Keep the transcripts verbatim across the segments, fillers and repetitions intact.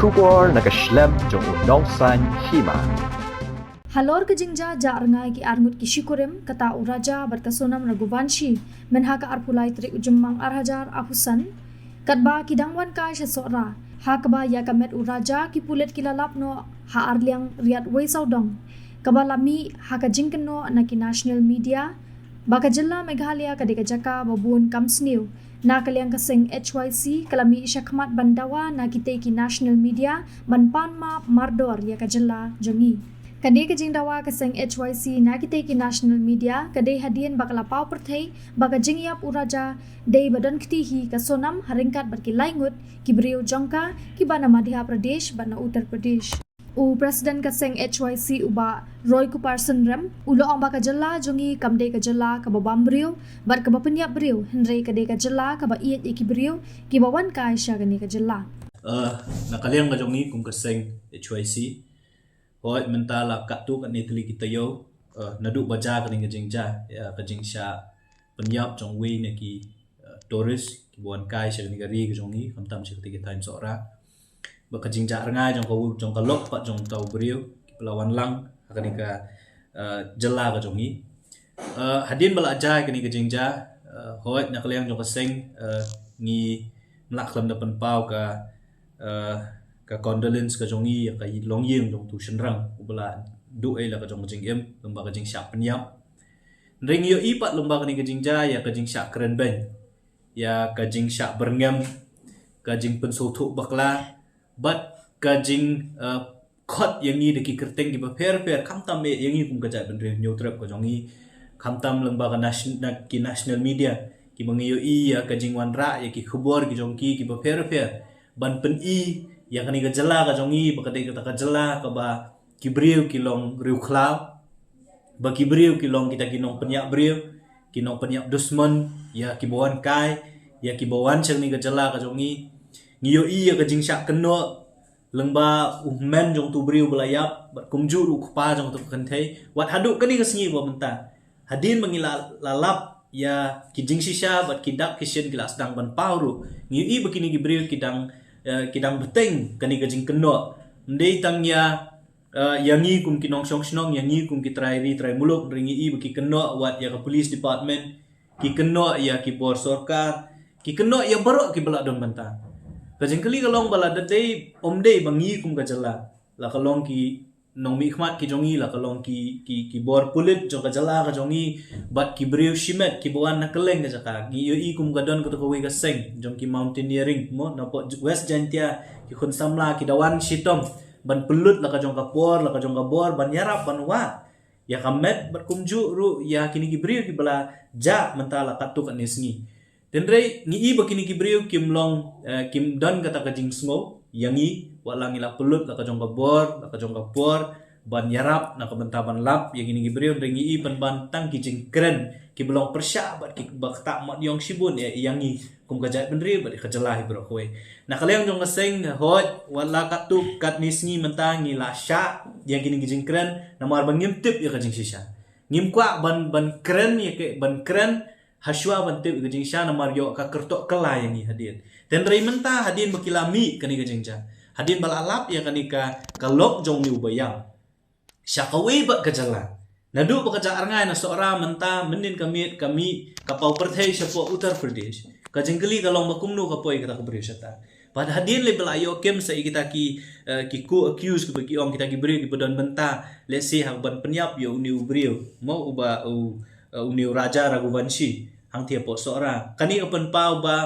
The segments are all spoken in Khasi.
Khubor na ka shlem jong u nongsaiñ hima. Halor ka jingjia rngai ki arngut ki shikurim, kata u Raja bad ka Sonam Raghuvanshi, mynha ka arphew lai tarik u Jymmang ar hajar arphew san, katba ki dang wan kai sha Sohra, ha kaba ïa ka met u Raja ki pulit ki la lap noh ha arliang riat wei sawdong, kaba la mih ha ka jingkynnoh na ki national media ba ka jylla Meghalaya ka dei ka jaka ba bun kam sniew. Na ka liang ka seng H Y C ka la mih shakhmat ban dawa na kitei ki national media ban pan map mardor ïa ka jylla jong ngi. Ka dei ka jingdawa ka seng H Y C na kitei ki national media ka dei hadien ba ka la paw pyrthei ba ka jingïap u Raja dei ba don kti hi ka Sonam ha ryngkat bad ki lai ngut ki briew jong ka kiba na Madhya Pradesh bad na Uttar Pradesh. U President ka seng H Y C u Bah Roy Kupar Synrem u la ong ba ka jylla jong ngi kam dei ka jylla kaba bam briew bad kaba pynïap briew, hynrei ka dei ka jylla kaba ïeit ïa ki briew kiba wan kai sha kane ka jylla. Uh, na ka liang ka jong ngi kum ka seng H Y C, hoi mynta la katto katne tylli ki taïew, uh, naduh ba jia kane ka jingjia, ïa ka jingshah pynïap jong wei na ki, uh, tourist kiba wan kai sha kane ka ri ka jong ngi, khamtam sha kata ka thaiñ Sohra. Ba ka jingjia rngai jong ka, jong ka lok pat jong uta u briew kiba la wan lang ha kane ka, uh, jylla ka jong ngi. Uh, hadien ba la jia kane ka jingjia, uh, hoi na ka liang jong ka seng, uh, ngi mlak khlem da pynpaw ka, uh, ka condolence ka jong ngi ïa ka longïing jong utu u shynrang uba la duh ei la ka jong ka jingim lyngba ka jingshah pynïap. Hynrei ngi ïohi pat lyngba kane ka jingjia ïa ka jingshah kren beiñ, ïa ka jingshah byrngem, ka jingpynsngewthuh bakla bad ka jing, uh, khot ïa ngi da ki kyrteng kiba pher pher, khamtam eh ïa ngi kum ka jaitbynriew Hynñiewtrep ka jong ngi, khamtam lyngba ka nation-, na ki national media kiba ngi ïohi ïa ka jingwanrah ïa ki khubor ki jong ki kiba pher pher ban pyni ïa kane ka jylla ka jong ngi ba ka dei kata ka jylla kaba ki briew ki long riewkhlaw, ba ki briew ki long kita ki nongpynïap briew, ki nongpynïap dusmon ïa kiba wan kai, ïa kiba wan sha kane ka jylla ka jong ngi. Ngi ïohi ïa ka jingshah kynnoh lyngba u hynmen jong utu u briew ba la ïap bad kumjuh ruh u kpa jong uta ka kynthei. Wat haduh kane ka sngi ba mynta, hadien ba ngi la, la lap ïa ki jingshisha bad ki dak ki shin ki la sdang ban paw ruh, ngi ïohi ba kine ki briew ki dang, eh, ki dang bteng kane ka jingkynnoh. Ym dei tang ïa, eh, ïa ngi kum ki nongshong shnong, ïa ngi kum ki trai ri trai muluk, hynrei ngi ïohi ba ki kynnoh wat ïa ka police department, ki kynnoh ïa ki bor sorkar, ki kynnoh ïa baroh kiba la don bynta. Ka jingkylli ka long ba lada dei, ym dei ba ngi kum ka jylla, la ka long ki nongmihkhmat ki jong ngi, la ka long ki, ki, ki bor pulit jong ka jylla ka jong ngi bad ki briew shimet kiba wan na kylleng ka jaka. Ngi ïohi kum ka don kata kawei ka seng jong ki mountaineering mo, na pdeng West Jaintia, ki khun samla ki da wan shitom ban pynlut la ka jong ka por, la ka jong ka bor, ban ïarap ban wad ïa ka met bad kumjuh ruh ïa kine ki briew kiba la jah mynta la katto katne sngi. Hynrei ngi ïohi ba kine ki briew kim long, eh, kim don kata ka jingsngew ïa ngi, wat la ngi la pynlut la ka jong ka bor, la ka jong ka por ban ïarap na ka bynta ban lap ïa kine ki briew, hynrei ngi ïohi pynban tang ki jingkren kiba long pyrshah bad kiba ktah mat ïong shibun ïa, ïa ngi kum ka jaitbynriew bad ka jylla hi baroh kawei. Na ka liang jong ka seng, hoi, wat la katto katne sngi mynta ngi la shah ïa kine ki jingkren namar ba ngim tip ïa ka jingshisha. Ngim kwah ban, ban kren ïa ka, ban kren hashwa ban tip ïa ka jingshisha namar ïoh ka kyrtoh kylla ïa ngi hadien. Hynrei mynta hadien ba ki la mih kane ka jingjia, hadien ba la lap ïa kane ka, ka lok jong une uba ïap sha kawei pat ka jylla, naduh ba ka jah rngai na Sohra mynta, mynnin ka miet ka mih, ka paw pyrthei shapoh Uttar Pradesh. Ka jingkylli ka long ba kumno ka poi kata ka briew shata. Bad hadien lei ba la ïoh kem sa ïa kita ki, eh, ki co-accused kiba ki ong kita ki briew kiba don bynta, let's say, ha ban pynïap ïa une u briew mo, uba u, eh, une u Raja Raghuvanshi hangtei hapoh Sohra. Kane ka pynpaw ba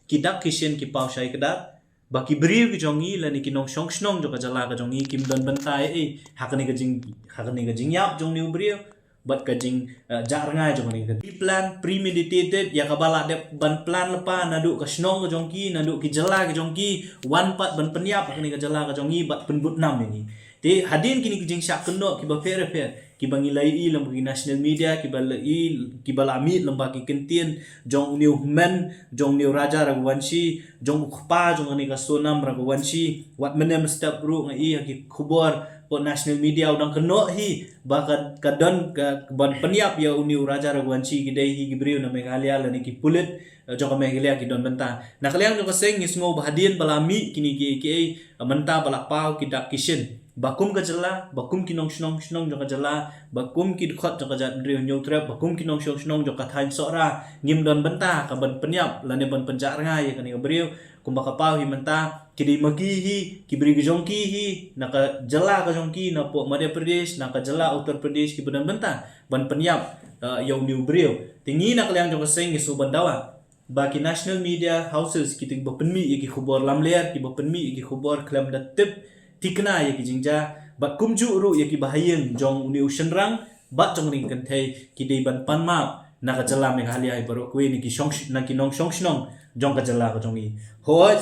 ki dak ki shin ki paw shai kdar, ba ki briew ki jong ngi lane ki nongshong shnong jong ka jylla ka jong ngi kim don bynta ei ei ha kane ka jing, ha kane ka jingïap jong une u briew bad ka jing, eh, jah rngai jong kane ka. Pre-plan, premeditated, ïa kaba la dep ban plan lypa naduh ka shnong ka jong ki, naduh ki jylla ki jong ki, wan pat ban pynïap ha kane ka jylla ka jong ngi bad pynbud nam ïa ngi. Te hadien kine ki jingshah kynnoh kiba pher pher, kiba ngi la ïohi lyngba ki national media, kiba la ïohi, kiba la mih lyngba ki kyntien jong une u hynmen, jong une u Raja Raghuvanshi, jong u kpa jong kane ka Sonam Raghuvanshi, wat mynne mynstep ruh nga ïohi ha ki khubor hapoh national media u dang kynnoh hi ba ka, ka don ka ban pynïap ïa une u Raja Raghuvanshi ki dei hi ki briew na Meghalaya lane ki pulit, eh, jong ka Meghalaya ki don bynta. Na ka liang jong ka seng ngi sngew ba hadien ba la mih kine ki, ki, eh, mynta ba la paw ki dak ki shin, ba kum ka jylla, ba kum ki nongshong shnong jong ka jylla, ba kum ki dkhot jong ka jaitbynriew Hynñiewtrep, ba kum ki nongshong shnong jong ka thaiñ Sohra ngim don bynta ka ban pynïap lane ban pynjah rngai ïa kane ka briew. Kumba ka paw hi mynta, ki dei ma ki hi, ki briew ki jong ki hi, na ka jylla ka jong ki, napoh Madhya Pradesh, na ka jylla Uttar Pradesh, kiba don bynta ban pynïap, eh, ïa une u briew. Te ngi na ka liang jong ka seng ngi sngew ban dawa ba ki national media houses, kita kiba pynmih ïa ki khubor lamler, kiba pynmih ïa ki khubor khlem da tip thikna ïa ki jingjia, bad kumjuh ruh ïa kiba ha ïing jong une u shynrang bad jong une u kynthei, ki dei ban pan map na ka jylla Meghalaya hi baroh kawei, na ki shong, na ki nongshong shnong jong ka jylla ka jong ngi. Hooid,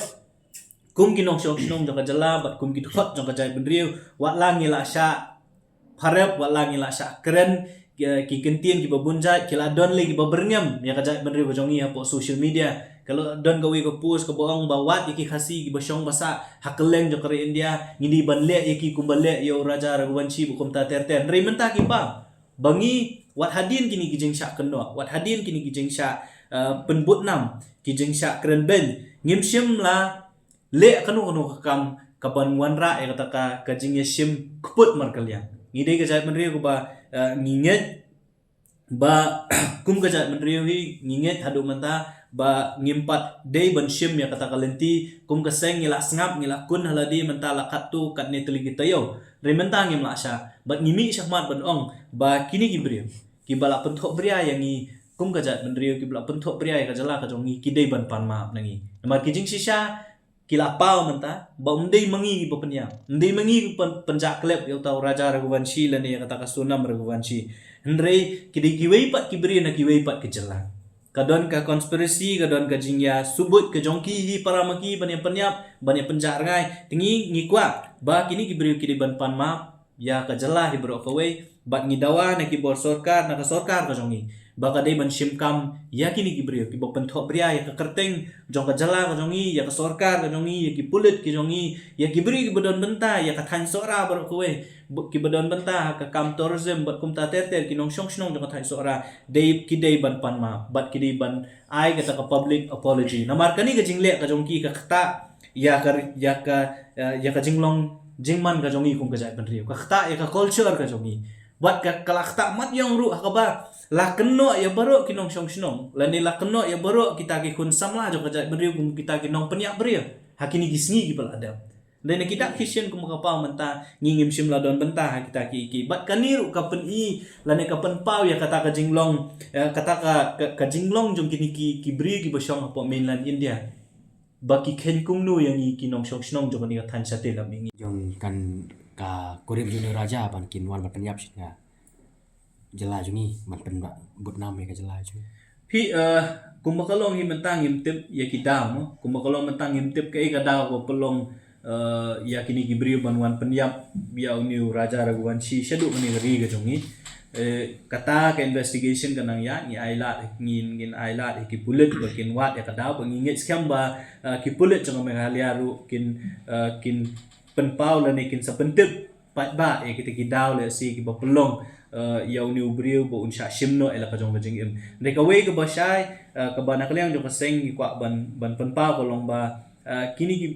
kum ki nongshong shnong jong ka jylla bad kum ki dkhot jong ka jaitbynriew, wat la ngi la shah pharep, wat la ngi la shah kren, ki, ki kyntien kiba bun jait, ki la don lei kiba byrngem ïa ka jaitbynriew ka jong ngi hapoh social media. Ka la don kawei ka post kaba ong ba wat ïa ki Khasi kiba shong ba sah ha kylleng jong ka ri India, ngi dei ban leh ïa ki kumba leh ïa u Raja Raghuvanshi bad kumta ter ter. Hynrei mynta ki paw ba ngi, wat hadien kine ki jingshah kynnoh, wat hadien kine ki jingshah, eh, pynbud nam, ki jingshah kren beiñ, ngim shym la leh kano kano ka kam ka ban wanrah ïa kata ka, ka jingïashim kput markylliang. Ngi dei ka jaitbynriew kaba, eh, ngi ngeit ba kum ka jaitbynriew hi ngi ngeit haduh mynta ba ngim pat dei ban shim ïa kata ka lynti. Kum ka seng ngi la sngap, ngi la kun ha lade mynta la katto katne tylli ki taïew. Hynrei mynta ngim la shah, bad ngi mih shakhmat ban ong ba kine ki briew kiba la pynthohbria ïa ngi kum ka jaitbynriew, kiba la pynthohbria ïa ka jylla ka jong ngi, ki dei ban pan map na ngi. Namar ki jingshisha ki la paw mynta ba ym dei ma ngi kiba pynïap, ym dei ma ngi kiba pyn-, pynjah klep ïa uta u Raja Raghuvanshi lane ïa kata ka Sonam Raghuvanshi. Hynrei ki dei kiwei pat ki briew na kiwei pat ki jylla. Ka don ka conspiracy, ka don ka jingïasubud ka jong ki hi para ma ki ban ïa pynïap, ban ïa pynjah rngai. Te ngi, ngi kwah ba kine ki briew ki dei ban pan map ïa ka jylla hi baroh kawei, bad ngi dawa na ki bor sorkar, na ka sorkar ka jong ngi, ba ka dei ban shim kam ïa kine ki briew kiba pynthohbria ïa ka kyrteng jong ka jylla ka jong ngi, ïa ka sorkar ka jong ngi, ïa ki pulit ki jong ngi, ïa ki briew kiba don bynta ïa ka thaiñ Sohra baroh kawei, ba, kiba don bynta ha ka kam tourism bad kumta ter ter, ki nongshong shnong jong ka thaiñ Sohra, dei, ki dei ban pan map bad ki dei ban ai kata ka public apology. Namar kane ka jingleh ka jong ki ka ktah ïa ka, ïa ka, eh, ïa ka jinglong jingman ka jong ngi kum ka jaitbynriew, ka ktah ïa ka culture ka jong ngi. Bad ka, ka la ktah mat ïong ruh ha kaba la kynnoh ïa baroh ki nongshong shnong lane la kynnoh ïa baroh kita ki khun samla jong ka jaitbynriew kum kita ki nongpynïap briew ha kine ki sngi kiba la dep. Dei na kita ki sien kum ka paw mynta ngi ngim shym la don bynta ha kita ki, ki. Bad kane ruh ka pyni lane ka pynpaw ïa kata ka jinglong, eh, kata ka, ka, ka jinglong jong kine ki, ki briew kiba shong hapoh mainland India, ba ki kheiñ kumno ïa ngi ki nongshong shnong jong kane ka thaiñ shatei lam ïa ngi. Jong kan ka kurim jong u Raja ban kin wan ban pynïap sha ka jylla jong ngi, ban pynbud nam ïa ka jylla jong ngi. Phi, eh, kumba ka long hi mynta ngim tip ïa ki daw mo, kumba ka long mynta ngim tip kaei ka daw ba pynlong, eh, ïa kine ki briew ban wan pynïap ïa une u Raja Raghuvanshi shaduh kane ka ri ka jong ngi. Eh, kata ka investigation ka nang ïaid, ngi ai lad, ngin, ngin ai lad ïa ki pulit ba kin wad ïa ka daw, ba ngi ngeit skhem ba, eh, ki pulit jong ka Meghalaya ruh kin, eh, kin pynpaw lane kin sa pyntip paidbah ïa kita ki daw lehse kiba pynlong, eh, ïa une u briew ba un shah shim noh ïa la ka jong ka jingim. Hynrei kawei kaba shai, eh, kaba na ka liang jong ka seng ngi kwah ban, ban pynpaw ka long ba, eh, kine ki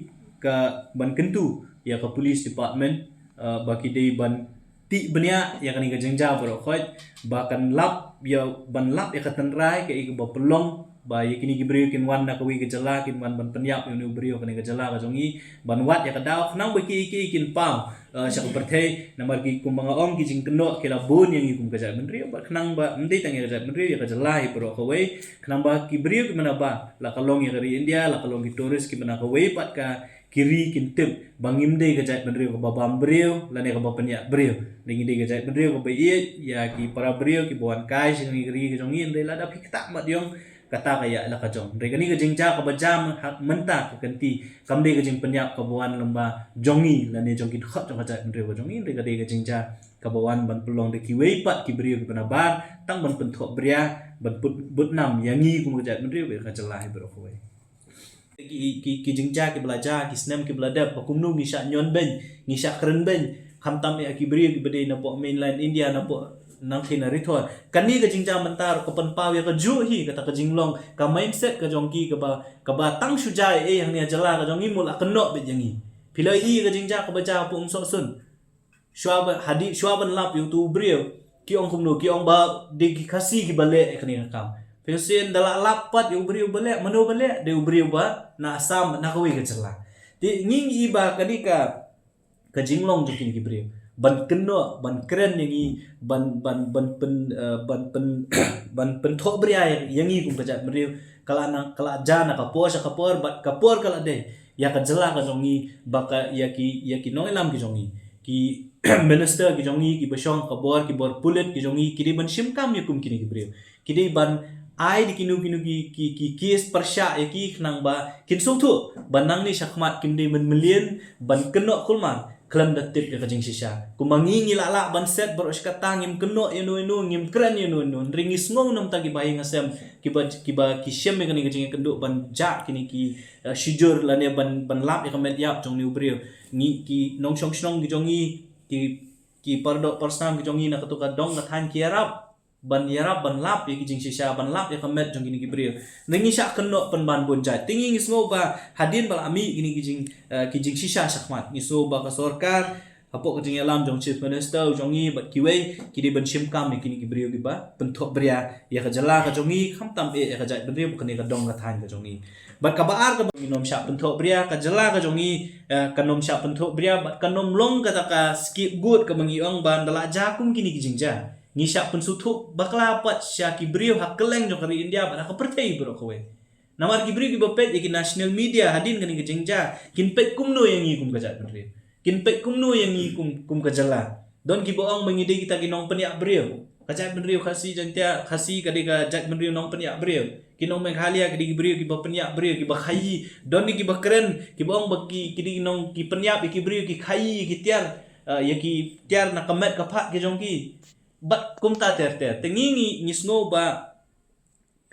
ka ban kyntu ïa ka police department, eh, ba ki dei ban tih bniah ïa kane ka jingjia baroh khoit, ba kan lap ïa, ban lap ïa ka tynrai kaei kaba pynlong ba ïa kine ki briew kin wan na kawei ka jylla, kin wan ban pynïap ïa une u briew kane ka jylla ka jong ngi, ban wad ïa ka daw khnang ba kiei kiei kin paw, eh, sha ka pyrthei. Namar ki, kumba nga ong, ki jingkynnoh ki la bun ïa ngi kum ka jaitbynriew, bad khnang ba ym dei tang ïa ka jaitbynriew, ïa ka jylla hi baroh kawei, khnang ba ki briew ki mane ba la ka long ïa ka ri India, la ka long ki tourist kiba na kawei pat ka ki ri kin tip ba ngim dei ka jaitbynriew kaba bam briew lane kaba pynïap briew. Ngi dei ka jaitbynriew kaba ïeit ïa ki para briew kiba wan kai sha kane ka ri ka jong ngi. Hynrei lada phi ktah mat ïong Kata ka ïa la ka jong. Hynrei kane ka jingjia kaba jia mynta ka kynti kam dei ka jingpynïap kaba wan lyngba jong ngi lane jong ki dkhot jong ka jaitbynriew ka jong ngi. Hynrei ka dei ka jingjia kaba wan ban pynlong da kiwei pat ki briew kiba nabar tang ban pynthohbria, ban pynbud nam ïa ngi kum ka jaitbynriew bad ka jylla hi baroh kawei. Ki, ki, ki jingjia kiba la jia, ki snem kiba la dep, ba kumno ngi shah ñion beiñ, ngi shah kren beiñ, khamtam ïa ki briew kiba dei napoh mainland India, napoh nangthie na Ri Thor. Kane ka jingjia mynta ruh ka pynpaw ïa kajuh hi kata ka jinglong, ka mindset ka jong ki kaba, kaba tang shu jia ei ei hangne ha jylla ka jong ngi mut la kynnoh beit ïa ngi. Phi la ïohi ka jingjia kaba jia hapoh Umsohsun. Shuwa ba, hadien shuwa ban lap ïa utu u briew, ki ong kumno, ki ong ba dei ki Khasi kiba leh ïa kane ka kam. Phi sngewsih, da la lap pat ïa u briew ba leh, mano ba leh? Dei u briew ba na Assam, na kawei ka jylla. Te ngi ngi i ba kane ka, ka jinglong jong kine ki briew ban kynnoh, ban kren ïa ngi, ban, ban, ban pyn, eh, ban pyn, ban pynthohbria ïa, ïa ngi kum ka jaitbynriew, ka la na, ka la jia na ka por sha ka por, bad ka por ka la dei ïa ka jylla ka jong ngi, ba ka, ïa ki, ïa ki nongïalam ki jong ngi, ki minister ki jong ngi, kiba shong ha ka bor, ki bor pulit ki jong ngi, ki dei ban shim kam ïa kum kine ki briew. Ki dei ban ai da kino kino ki, ki, ki case pyrshah ïa ki khnang ba kin sngewthuh ba nangne shakhmat kim dei mynmylliñ ban kynnoh kulmar khlem da tip ïa ka jingshisha. Kumba ngi ngi lah lah ban set baroh shi katta, ngim kynnoh ïano ïano, ngim kren ïano ïano. Hynrei ngi sngew namar ki bahaïing hasem kiba, kiba ki shem ïa kane ka jingïakynduh ban jah kine ki, eh, shijur lane ban, ban lap ïa ka met ïap jong une u briew. Ngi, ki nongshong shnong ki jong ngi, ki, ki paradoh parasnam ki jong ngi na kato ka dong ka thaiñ ki ïarap ban, ïarap ban lap ïa ki jingshisha, ban lap ïa ka met jong kine ki briew. Hynrei ngi shah kynnoh pynban bun jait. Te ngi ngi sngew ba hadien ba la mih kine ki jing, eh, ki jingshisha shakhmat, ngi sngew ba ka sorkar hapoh ka jingïalam jong Chief Minister jong ngi bad kiwei, ki dei ban shim kam ïa kine ki briew kiba pynthohbria ïa ka jylla ka jong ngi, khamtam eh ïa ka jaitbynriew, kane ka dong ka thaiñ ka jong ngi. Bad kaba ar kaba ngi nym shah pynthohbria, ka jylla ka jong ngi, eh, kan nym shah pynthohbria, bad kan nym long kata ka scapegoat kaba ngi ong ba da la jia kum kine ki jingjia, ngi shah pynsngewthuh bakla pat sha ki briew ha kylleng jong ka ri India bad ha ka pyrthei baroh kawei. Namar ki briew kiba peit ïa ki national media hadien kane ka jingjia, kin peit kumno ïa ngi kum ka jaitbynriew? Kin peit kumno ïa ngi kum, kum ka jylla? Don kiba ong ba ngi dei kita ki nongpynïap briew. Ka jaitbynriew Khasi Jaiñtia, Khasi ka dei ka jaitbynriew nongpynïap briew. Ki nong Meghalaya ki dei ki briew kiba pynïap briew, kiba khaïi. Don ki kiba kren, kiba ong ba ki, ki dei ki nong, ki pynïap ïa ki briew, ki khaïi ïa ki tiar, eh, ïa ki tiar na ka met ka phad ki jong ki. Bad kumta ter ter. Te ngi ngi, ngi sngew ba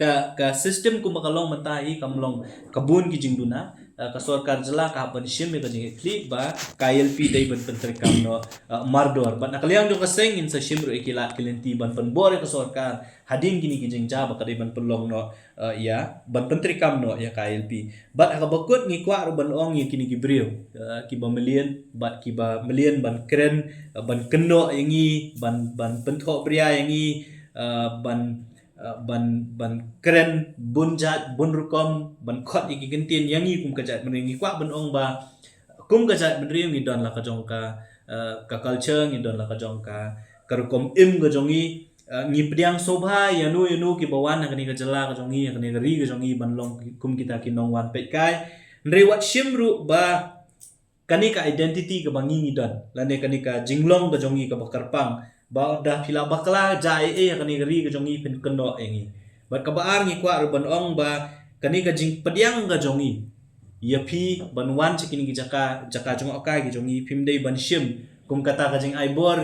ka, ka system kumba ka long mynta hi kam long, ka bun ki jingduna, eh, ka sorkar jylla ka hap ban shim ïa ka jingïakhih ba ka I L P dei ban pyntreikam noh, eh, mardor. Bad na ka liang jong ka seng ngin sa shim ruh ïa ki lad ki lynti ban pynbor ïa ka sorkar hadien kine ki jingjia ba ka dei ban pynlong noh, eh, ïa, ban pyntreikam noh ïa ka I L P. Bad ha kaba kut ngi kwah ruh ban ong ïa kine ki briew, eh, kiba mlien, bad kiba mlien ban kren, eh, ban kynnoh ïa ngi, ban, ban pynthohbria ïa ngi, eh, ban, eh, ban, ban kren bun jait bun rukom, ban khot ïa ki kyntien ïa ngi kum ka jaitbynriew. Ngi kwah ban ong ba kum ka jaitbynriew ngi don la ka jong ka, eh, ka culture, ngi don la ka jong ka, ka rukom im ka jong ngi. Eh, ngi pdiang sngewbha ïano ïano kiba wan ha kane ka jylla ka jong ngi, ha kane ka ri ka jong ngi, ban long kum kita ki nongwan peitkai. Hynrei wat shim ruh ba kane ka identity kaba ngi ngi don, lane kane ka jinglong ka jong ngi kaba kyrpang, ba da phi la bakla jia ei ei ha kane ka ri ka jong ngi phin kynnoh ïa ngi. Bad kaba ar ngi kwah ruh ban ong ba kane ka jingpdiang ka jong ngi ïa phi ban wan sha kine ki jaka, jaka jngohkai ki jong ngi, phim dei ban shim kum kata ka jingai bor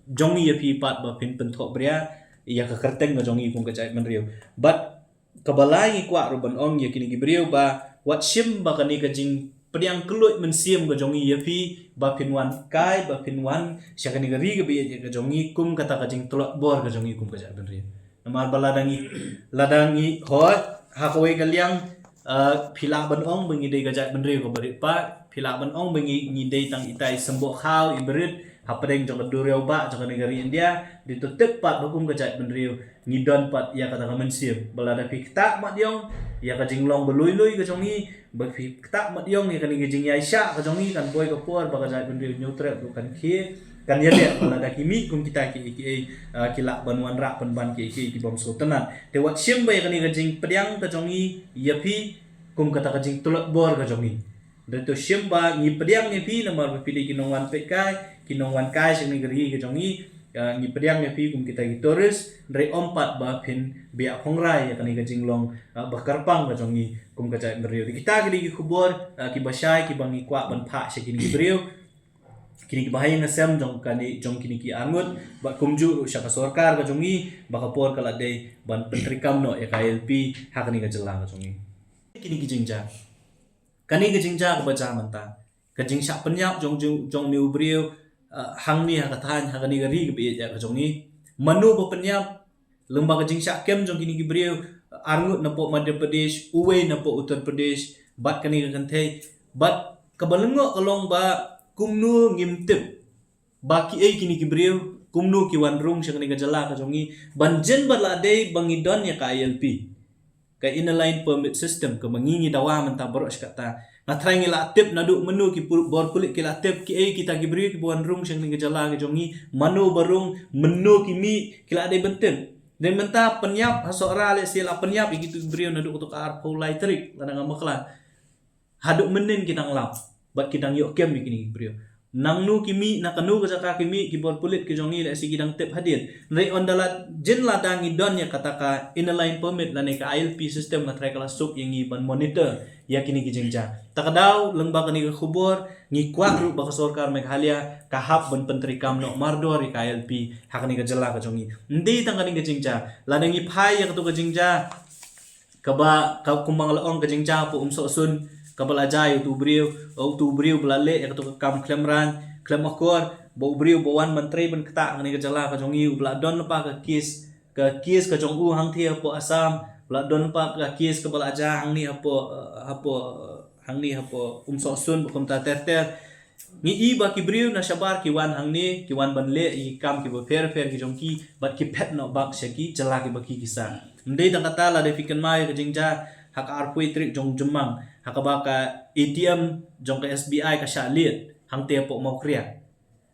jong ngi ïa phi pat ba phin pynthohbria ïa ka kyrteng ka jong ngi kum ka jaitbynriew. Bad kaba lai ngi kwah ruh ban ong ïa kine ki briew ba wat shim ba kane ka jingpdiang kylluid mynsiem ka jong ngi ïa phi ba phin wan kai, ba phin wan sha kane ka ri kaba ïeit ka jong ngi kum kata ka jingtlot bor ka jong ngi kum ka jaitbynriew. Namar ba lada ngi, lada ngi hoi ha kawei ka liang, eh, phi lah ban ong ba ngi dei ka jaitbynriew kaba rit pat, phi lah ban ong ba ngi, ngi dei tang itai i symboh khaw iba rit hapdeng jong ka duriaw bah jong kane ka ri India. Dei to tip pat ba kum ka jaitbynriew ngi don pat ïa kata ka mynsiem. Ba lada phi ktah mat ïong ïa ka jinglong ba lui lui ka jong ngi, ba phi ktah mat ïong ïa kane ka jingïaishah ka jong ngi, kan poi ka por ba ka jaitbynriew Hynñiewtrep ruh kan khie, kan ïaleh. Ba lada ki mih kum kita kiei kiei, ah, ki lah ban wanrah pynban kiei kiei ki bym sngewtynnat. Te wat shim ba ïa kane ka jingpdiang ka jong ngi ïa phi kum kata ka jingtlot bor ka jong ngi. Dei to shim ba ngi pdiang ïa phi namar ba phi dei ki nongwan peitkai, ki nongwan kai sha kane ka ri ka jong ngi. Uh, ngi pdiang ïa phi kum kita ki tourist, hynrei ym pat ba phin biang phongrai ïa kane ka jinglong, uh, ba kyrpang ka jong ngi kum ka jaitbynriew. Te kita ki dei ki khubor, uh, kiba shai kiba ngi kwah ban phah sha kine ki briew, kine kiba ha ïing ha sem jong kane, jong kine ki arngut, bad kumjuh ruh sha ka sorkar ka jong ngi, ba ka por ka la dei ban pyntreikam noh ïa ka I L P ha kane ka jylla ka jong ngi. Kine ki jingjia, kane ka jingjia kaba jia mynta, ka jingshah pynïap jong, jong, jong une u briew, uh, hangne ha ka thaiñ, ha kane ka ri kaba ïeit ka jong ngi. Mano ba pynïap? Lyngba ka jingshah kem jong kine ki briew, arngut napoh Madhya Pradesh, uwei napoh Uttar Pradesh, bad kane ka kynthei, bad kaba lyngngoh ka long ba kumno ngim tip ba kiei kine ki briew, kumno ki wan rung sha kane ka jylla ka jong ngi, ban jin bad la dei ba ngi don ïa ka I L P, ka Inner Line Permit System, kaba ngi ngi dawa mynta baroh shi katta. Nga tharai ngi la tip naduh mynno, ki pu-, bor pulit ki la tip kiei kita ki briew kiba wan rung sha kane ka jylla ka jong ngi, mano ba rung, mynno ki mih, ki la dei ban tip. Te mynta pynïap ha Sohra, lehse la pynïap ïa kitu ki briew naduh kato ka arphew lai tarik, lada ngam bakla. Haduh mynnin ki dang lap bad ki dang ïoh kem ïa kine ki briew. Nangno ki mih, na kano ka jaka ki mih, ki bor pulit ki jong ngi lehse ki dang tip hadien. Hynrei ynda la jin, lada ngi don ïa kata ka Inner Line Permit lane ka I L P system, nga tharai ka la suk ïa ngi ban monitor ïa kine ki jingjia. Ta ka daw, lyngba kane ka khubor, ngi kwah ruh ba ka sorkar Meghalaya ka hap ban pyntreikam noh mardor ïa ka I L P ha kane ka jylla ka jong ngi. Ym dei tang kane ka jingjia, lada ngi phai ïa kato ka jingjia kaba, ka, kumba nga la ong, ka jingjia hapoh Umsohsun, kaba la jia ïa utu u briew, utu u briew ba la leh ïa kato ka kam khlem rang, khlem akor, ba u briew ba wan ban trei ban ktah ha kane ka jylla ka jong ngi, uba la don lypa ka kes, ka kes ka jong u hangthie hapoh Assam, ba la don lypa ka kes kaba la jia hangne hapoh, eh, hapoh, eh, hangne hapoh Umsohsun, bad kumta ter ter. Ngi i ba ki briew na shabar ki wan hangne, ki wan ban leh ïa ki kam kiba pher pher ki jong ki, bad ki phet noh bak sha ki jylla kiba ki ki sah. Ym dei tang kata, lada phi kynmaw ïa ka jingjia ha ka arphew tarik jong Jymmang, ha kaba ka A T M jong ka S B I ka shah lieh hangtei hapoh Mawkyrwat.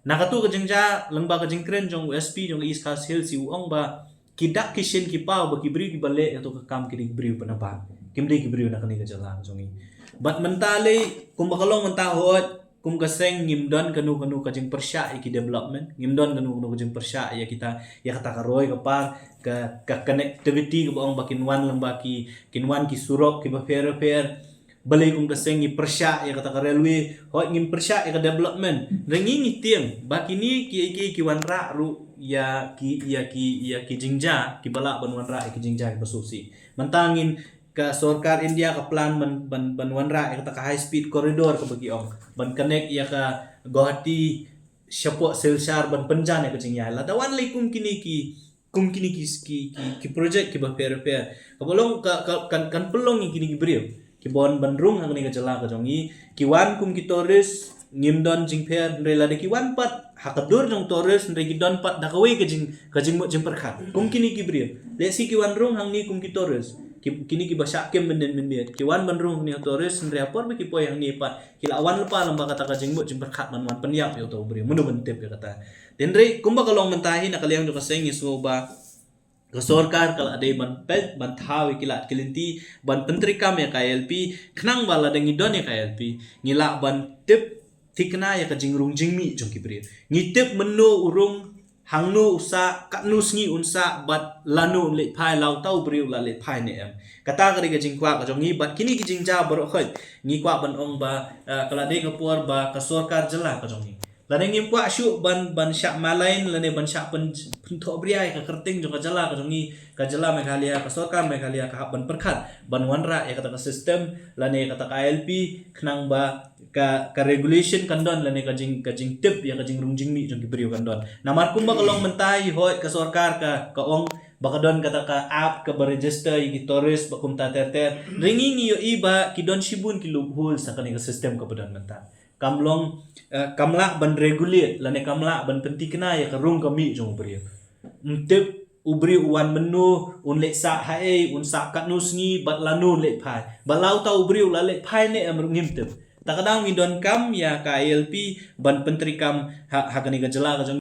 Na kato ka jingjia, lyngba ka jingkren jong u S P jong ka East Khasi Hills, u ong ba ki dak ki shin ki paw ba ki briew kiba leh ïa kato ka kam ki dei ki briew ba na bah, kim dei ki briew na kane ka jylla ka jong ngi. Bad mynta lei, kumba ka long mynta, hooid, kum ka seng ngim don kano kano ka jingpyrshah ïa ki development, ngim don kano kano ka jingpyrshah ïa kita, ïa kata ka roi ka par, ka, ka connectivity kaba ong ba kin wan lyngba ki, kin wan ki surok kiba pher pher. Balei kum ka seng ngi pyrshah ïa kata ka railway, hooid, ngim pyrshah ïa ka development. Hynrei ngi ngi tieng ba kine kiei kiei ki wanrah ruh ïa ki, ïa ki, ïa ki jingjia kiba lah ban wanrah ïa ki jingjia kiba sngewsih. Mynta ngin, ka sorkar India ka plan ban, ban, ban wanrah ïa kata ka high speed corridor kaba ki ong, ban connect ïa ka Guwahati shapoh Silchar, ban pynjan ïa ka jingïaid. Lada wan lei kum kine ki, kum kine ki, ki, ki, ki project kiba pher pher, kaba long ka, ka, kan, kan pynlong ïa kine ki briew kiba wan ban rung ha kane ka jylla ka jong ngi, ki wan kum ki tourist, ngim don jingpher. Hynrei lada ki wan pat ha ka dur jong tourist, hynrei ki don pat da kawei ka jing, ka jingmut jingpyrkhat. Kum kine ki briew, lehse ki wan rung hangne kum ki tourist, ki, kine kiba shah kem mynnin mynmiet, ki wan ban rung hangne ha tourist, hynrei ha por ba ki poi hangne pat, ki la wan lypa lyngba kata ka jingmut jingpyrkhat ban wan pynïap ïa uto u briew, mano ban tip ïa kata. Hynrei kumba ka long mynta hi, na ka liang jong ka seng ngi sngew ba ka sorkar ka la dei ban peit, ban thaw ïa ki lad ki lynti, ban pyntreikam ïa ka I L P, khnang ba lada ngi don ïa ka I L P, ngi lah ban tip thikna ïa ka jingrung jingmih jong ki briew. Ngi tip mynno u rung, hangno u sah, katno sngi un sah, bad lano un leit phai, la uta u briew u la leit phai ne em. Kata ka dei ka jingkwah ka jong ngi, bad kine ki jingjia baroh khoit ngi kwah ban ong ba, eh, ka la dei ka por ba ka sorkar jylla ka jong ngi, lada ngim kwah shuh ban, ban shah malian lane ban shah pyn, pynthohbria ïa ka kyrteng jong ka jylla ka jong ngi, ka jylla Meghalaya, ka sorkar Meghalaya ka hap ban pyrkhat ban wanrah ïa kata ka system lane kata ka I L P, khnang ba ka, ka regulation kan don lane ka jing, ka jingtip ïa ka jingrung jingmih jong ki briew kan don. Namar kumba ka long mynta hi, hooid, ka sorkar ka, ka ong ba ka don kata ka app kaba register ïa ki tourist bad kumta ter ter. Hynrei ngi ngi ïohi ba ki don shibun ki loopholes ha kane ka system kaba don mynta. Kam long, eh, kam lah ban regulate lane kam lah ban pynthikna ïa ka rung ka mih jong u briew. Ym tip u briew u wan mynno, un leit sah haei, un sah katno sngi, bad lano un leit phai, bad la uta u briew u la leit phai ne em ruh ngim tip. Ta ka daw ngi donkam ïa ka I L P ban pyntreikam ha, ha kane ka jylla ka jong